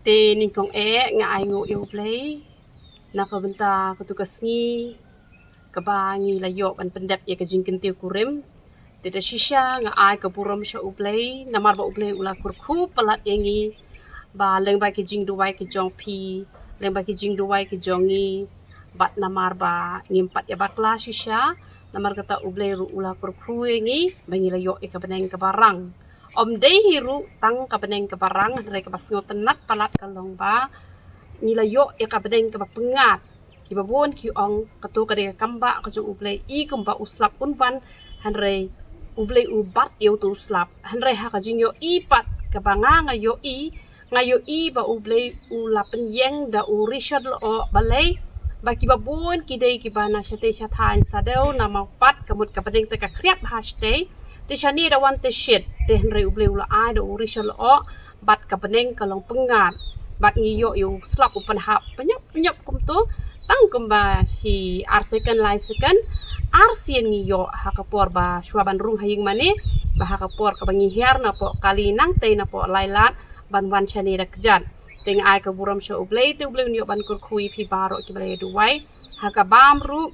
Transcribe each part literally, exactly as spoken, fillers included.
Te nyngkong eh nga ai nguh ïa U Blei na ka bynta katu ka sngi kaba ngi la ïoh ban pyndep ïa ka jingkyntiew kurim. Te da shisha nga ai ka burom sha U Blei namar ba U Blei u la kyrkhu palat ïa ngi, ba lyngba ki jingduwai ki jong phi, lyngba ki jingduwai ki jong ngi, bad namar ba ngim pat ïa bakla shisha, namar kata U Blei ruh u la kyrkhu ïa ngi ba ngi la ïoh ïa ka bneng kaba rang. Ym dei hi ruh tang ka bneng kaba rang, hynrei kaba sngewtynnat palat ka long ba ngi la ïoh ïa ka bneng kaba pyngngad. Kiba bun ki ong, katu ka dei ka kambah ka jong U Blei, i kumba u slap un wan, hynrei U Blei u bat ïa utu u slap. Hynrei ha ka jingïohi pat kaba nga nga ïohi, nga ïohi ba U Blei u la pynïeng da u Richard Lyoh, balei ba kiba bun ki dei kiba na shatei shathaiñ shadew na Mawpat, ka mut ka bneng te ka khriat bha shatei. Te shane da wan te shit, te hynrei U Blei u la ai da u Richard Lyoh, bad ka bneng ka long pyngngad, bad ngi ïoh ïa u slap u pynhap pynïap pynïap kumtu, tang kumba shi ar second lai second, ar sien ngi ïoh ha ka por ba shuwa ban rung ha ïing mane, ba ha ka por kaba ngi hiar napoh kali nangtei napoh Lailad ban wan shane da kjat. Te nga ai ka burom sha U Blei, te U Blei un ïoh ban kyrkhu ïa phi baroh kiba la ïa duwai. Ha ka bam ruh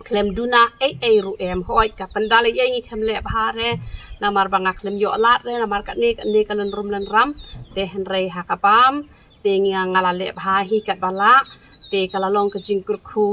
khlem duna ei ei ruh em, hooid ka pyndal ei ei ngi khlem leh bha re, namar ba nga khlem ïoh lad re, namar kane kane ka lynrum lynram. Te hynrei ha ka bam te ngi nga la leh bha hi katba lah. Te ka la long ka jingkyrkhu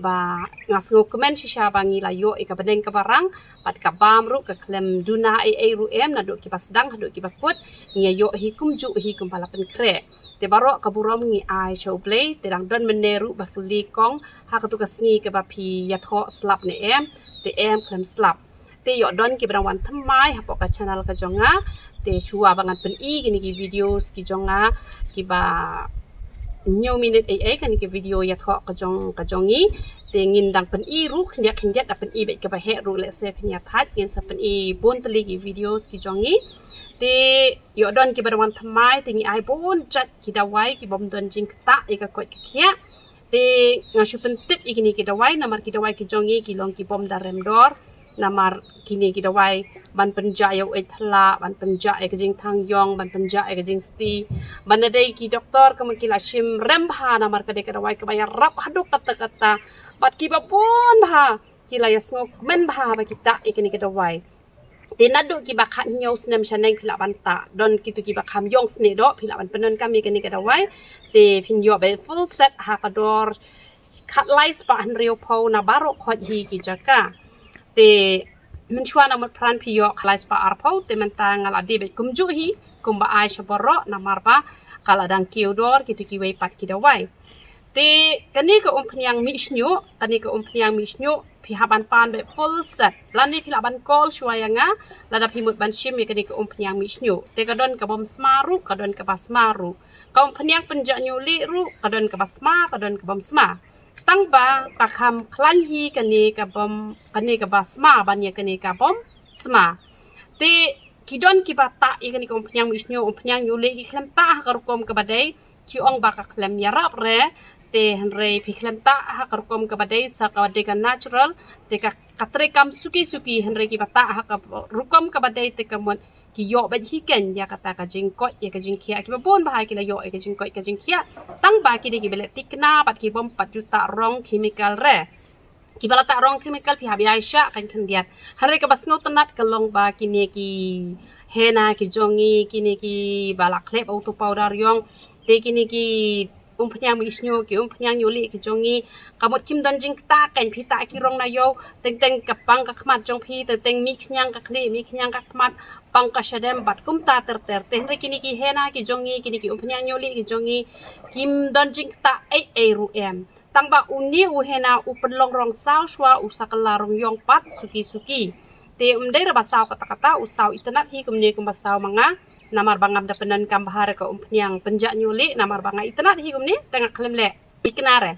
ba nga sngewkmen shisha ba ngi la ïoh ïa ka bneng kaba rang, bad ka bam ruh ka khlem duna ei ei ruh em, naduh kiba sdang haduh kiba kut ngi ïoh hi kumjuh hi kumba la pynkhreh. Te baroh ka burom ngi ai sha U Blei. Te dang don mynne ruh ba kylli kong ha katu ka sngi kaba phi ïathoh slap ne em, te em khlem slap. Te ïoh don kiba dang wan thymmai hapoh ka channel ka jong nga. Te shuwa ba ngan pyni kine ki videos ki jong nga kiba hynñiew minit ei ei, kane ki video ïathoh ka jong ka jong ngi. Te ngin dang pyni ruh khyndiat khyndiat, da pyni beit kaba heh ruh lehse phin ïa thait, ngin sa pyni bun tylli ki videos ki jong ngi. Te ïoh don kiba dang wan thymmai, te ngi ai bun jait ki dawai kibym don jingktah ïa ka koit ka khiah. Te nga shu pyntip ïa kine ki dawai namar ki dawai ki jong ngi ki long kibym da rem dor. Namar kine ki dawai ban pynjah ïa u eit thla, ban pynjah ïa ka jingthang ïong, ban pynjah ïa ka jingsti. Ban da dei ki doktor ka mut ki la shim rem bha namar ka dei ka dawai kaba ïarap haduh katta katta. Bad kiba bun bha ki la ïasngewkmen bha ba ki tah ïa kine ki dawai. Te naduh kiba khathynñiew snem shaneng phi lah ban tah. Don kitu kiba kham ïong snieh doh phi lah ban pyndonkam ïa kane ka dawai. Te phin ïoh beit full set ha ka dor khatlai spah hynriewphew na baroh khoit hi ki jaka. Te mynshuwa na mut pran phi ïoh khatlai spah arphew, te mynta nga la dei beit kumjuh hi kumba ai sha baroh namar ba ka la dang kiew dor kitu kiwei pat ki dawai. Te kane ka umphniang mih shñiuh, kane ka umphniang mih shñiuh phi hap ban pan beit full set. Lane phi lah ban call shuwa ïa nga lada phi mut ban shim ïa kane ka umphniang mih shñiuh. Te ka don kabym sma ruh, ka don kaba sma ruh. Ka umphniang pynjah ñiuh lieh ruh ka don kaba sma, ka don kabym sma. Tang ba ka kham khlaiñ hi kane kabym, kane kaba sma ban ïa kane kabym sma. Te ki don kiba tah ïa kane ka umphniang mih shñiuh, umphniang ñiuh lieh, ki khlem tah ha ka rukom kaba dei, ki ong ba ka khlem ïarap re. Te hynrei phi khlem tah ha ka rukom kaba dei, sa ka dei ka natural, te ka, ka treikam suki suki. Hynrei kiba tah ha ka rukom kaba dei te ka mut ki ïoh beit hi kein ïa kata ka jingkoit ïa ka jingkhiah. Kiba bun bha ki la ïoh ïa ka jingkoit ka jingkhiah, tang ba ki dei kiba leh thikna bad kibym pat ju tah rong chemical re. Kiba la tah rong chemical phi hap ïaishah khyndiat. Hynrei kaba sngewtynnat ka long ba kine ki henna ki jong ngi, kine kiba la khleh bad utu powder ïong, te kine ki umphniang mih shñiuh, ki umphniang ñiuh lieh ki jong ngi, ka mut kim don jingktah kein. Phi tah ki rong na ïew, teng teng ka pang ka khmat jong phi, teng teng mih khñiang ka khlieh, mih khñiang ka khmat, pang ka shadem bad kumta ter ter. Te hynrei kine ki henna ki jong ngi, kine ki umphniang ñiuh lieh ki jong ngi, kim don jingktah ei ei ruh em. Tang ba une u henna u pynlong rong saw shuwa, u sa kylla rong ïong pat suki suki. Te ym dei re ba saw katta katta, u saw itynnat hi kumne kumba saw ma nga. Namar ba ngam da pyndonkam bha re ka umphniang pynjah ñiuh lieh, namar ba nga itynnat hi kumne, te nga khlem leh thikna re.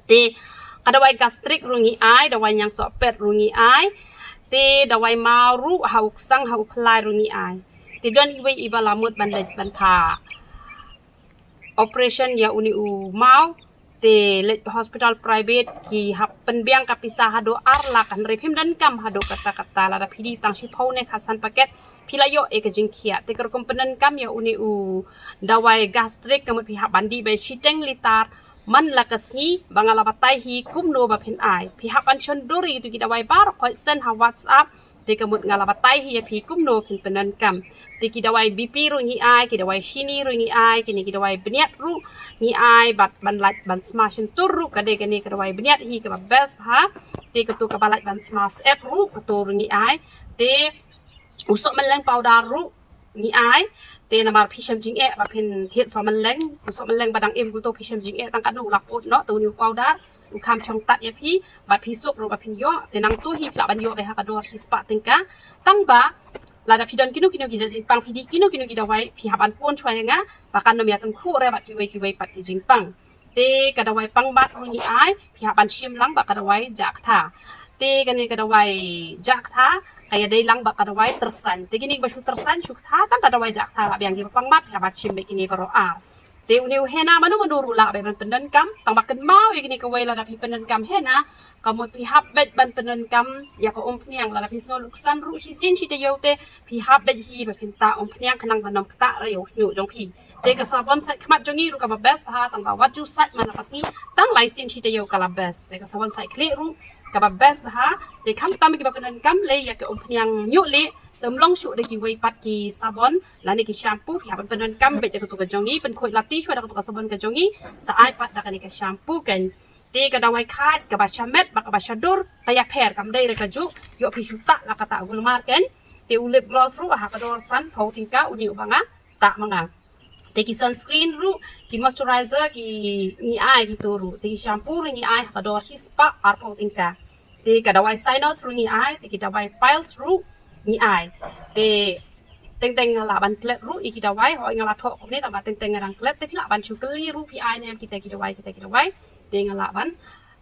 Te ka dawai gastric ruh ngi ai, dawai ñiangsohpet ruh ngi ai. Te dawai maw ruh ha u ksang ha u khlai ruh ngi ai. Te don iwei iba la mut ban leit ban pha operation ïa une u maw. Te leit hospital private ki hap pynbiang ka pisa haduh ar lak, hynrei phim donkam haduh katta katta, lada phi die tang shiphew ne khatsan paket phi la ïoh ïa ka jingkhiah. Te ka rukom pyndonkam ïa une u dawai gastric ka mut phi hap ban dih ba shiteng litar man la ka sngi ba nga la batai hi kumno ba phin ai. Phi hap ban shon dur ïa kitu ki dawai baroh khoit send ha WhatsApp. Te ka mut nga la batai hi ïa phi kumno phin pyndonkam. Te ki dawai B P ruh ngi ai, ki dawai shini ruh ngi ai, kine ki dawai bniat ruh ngi ai, bad ban lait ban sma shyntur ruh ka dei kane ka dawai bniat hi kaba best bha. Te katu kaba lait ban sma syep ruh katu ruh ngi ai. Te u sohmylleng powder ruh ngi ai. Te namar phi shem jingeh ba phin thied sohmylleng, u sohmylleng ba dang im katu phi shem jingeh tang katno u la kut noh, te une u powder u kham shong tad ïa phi, bad phi suk ruh ba phin ïoh. Te nangtu hi phi lah ban ïoh beit ha ka dor shispah tyngka. Tang ba lada phi don kino kino ki jait jingpang, phi dih kino kino ki dawai, phi hap ban phone shuwa ïa nga ba kan nym ïatynjuh re bad kiwei kiwei pat ki jingpang. Te ka dawai pangmat ruh ngi ai, phi hap ban shim lang bad ka dawai jah ktha. Te kane ka dawai jah ktha ka ïadei lang bad ka dawai tyrsan. Te kine ba shu tyrsan shu ktha, tang ka dawai jah ktha lah biang. Kiba pangmat phi hap ban shim beit kine baroh ar. Te une u henna mano mano ruh lah beit ban pyndonkam, tang ba kynmaw ïa kine kawei, lada phi pyndonkam henna ka mut phi hap beit ban pyndonkam ïa ka umphniang. Lada phi sngew luksan ruh shisien shi taïew te phi hap beit hi ba phin tah umphniang khnang ban ym ktah re ïa u shñiuh jong phi. Te ka sabon sait khmat jong ngi ruh kaba best bha, tang ba wat ju sait man la ka sngi, tang lai sien shi taïew ka la best. Te ka sabon sait khlieh ruh kaba best bha. Te khamtam kiba pyndonkam lei ïa ka umphniang ñiuh lieh, te ym long shuh da kiwei pat ki sabon lane ki shampoo. Phi hap ban pyndonkam beit da katu ka jong ngi, pynkhuid lynti shuwa da katu ka sabon ka jong ngi, sa ai pat da kane ka shampoo kan. Te ka dawai khaid kaba shamet bad kaba shadur ka ïapher, kam dei re kajuh. Ïoh phi shu tah la ka tah gulmar kan. Te u lip gloss ruh ha ka dor sanphew tyngka une uba nga tah ma nga. Te ki sunscreen ruh, ki moisturizer ki ngi ai kitu ruh. Te ki shampoo ruh ngi ai ha ka dor shispah arphew tyngka. Te ka dawai sinus ruh ngi ai, te ki dawai piles ruh ngi ai. Te teng teng nga lah ban klet ruh ïa ki dawai, hooid nga la thoh kumne, tang ba teng teng nga dang klet. Te phi lah ban shu kylli ruh phi ai ne em kita ki dawai, kita ki dawai. Te nga lah ban,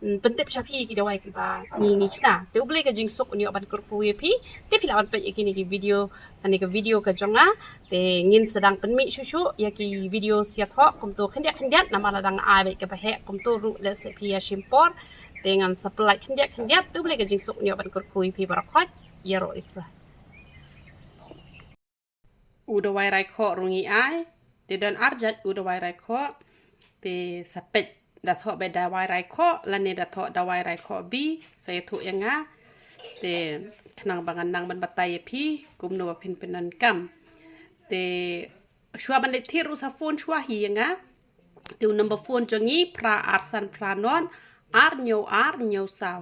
mm, pyntip sha phi ïa ki dawai kiba ngi ngi shna. Te U Blei ka jingsuk un ïoh ban kyrkhu ïa phi. Te phi lah ban peit ïa kine ki video, kane ka video ka jong nga. Te ngin sa dang pynmih shuh shuh ïa ki video sha thoh kumtu khyndiat khyndiat, namar lada nga ai beit kaba heh kumtu ruh lehse phi ïa shim por. Te ngan sa pynlait khyndiat khyndiat. Te U Blei ka jingsuk un ïoh ban kyrkhu ïa phi baroh khoit. Ïaroh ïa phi. U dawai rai khoh ruh ngi ai. Te don ar jait u dawai rai khoh. Te sa peit da thoh beit dawai rai khoh lane da thoh dawai rai khoh bi, sa ïathuh ïa nga. Te khnang ba ngan nang ban batai ïa phi kumno ba phin pyndonkam. Te shuwa ban leit thied ruh sa phone shuwa hi ïa nga. Te u number phone jong ngi phra ar san phra nod ar hynñiew ar hynñiew saw.